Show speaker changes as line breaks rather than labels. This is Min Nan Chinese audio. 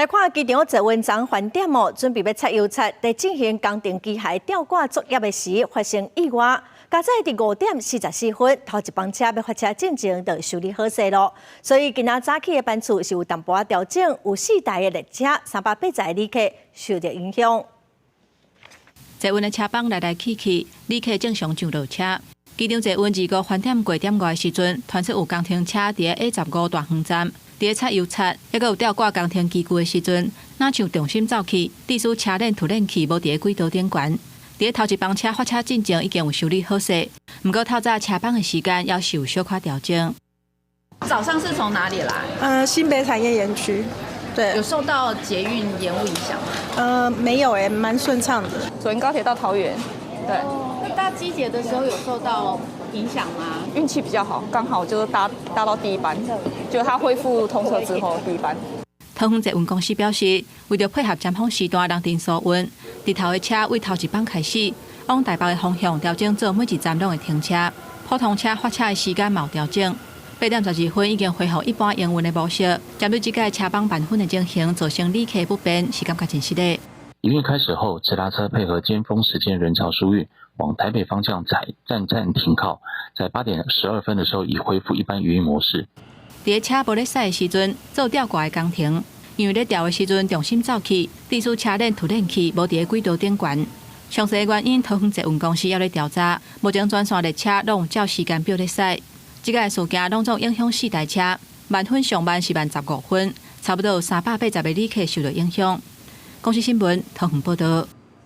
來看機場捷運昨昏點哦，準備欲擦油漆，佇進行工程機械吊掛作業的時發生意外。加載佇5點44分，頭一班車欲發車進前就修理好勢囉。所以今仔早起的班次是有淡薄仔調整，有四台的列車，380旅客受著影響。
捷運的車班來來去去，旅客正常上落車。機場捷運二五環點過點外的時陣，傳出有工程車佇 A15大園站，佇擦油漆，抑閣有吊掛工程機具的時陣，若像重心走去，致使車鏈突然去無佇軌道頂懸。佇頭一班車發車進前已經有修理好勢，毋過透早車班的時間猶是有小可調整。
早上是從哪裡來？
新北產業園區。對，
有受到捷運延誤影響嗎？
沒有誒，蠻順暢的。
左營高鐵到桃園，對。
那搭機捷的時候有受到影響嗎？
運氣比較好，剛好就是搭到第一班，就它恢復通車之後第一班。
桃園捷運公司表示，為著配合尖峰時段人陣疏運，直頭的車對頭一班開始往台北的方向調整做每一站攏會停車，普通車發車的時間嘛有調整。8點12分已經恢復一般營運的模式。針對這屆車班慢分的情形，造成旅客不便，是感覺真失禮。
營運開始後，直達車配合尖峰時間人潮疏運，往台北方向採站站停靠，在8點12分的時候已恢復一般營運模式。
佇車無咧駛的時陣，做吊掛的工程，因為咧吊的時陣重心走去，致使車鏈突然去無佇軌道頂懸。詳細原因，桃園捷運公司猶咧調查。目前全線列車攏有照時間表咧駛。這個事件攏總影響四台車，慢分上慢是慢15分，差不多有380個旅客受著影響。公視新聞桃園報導。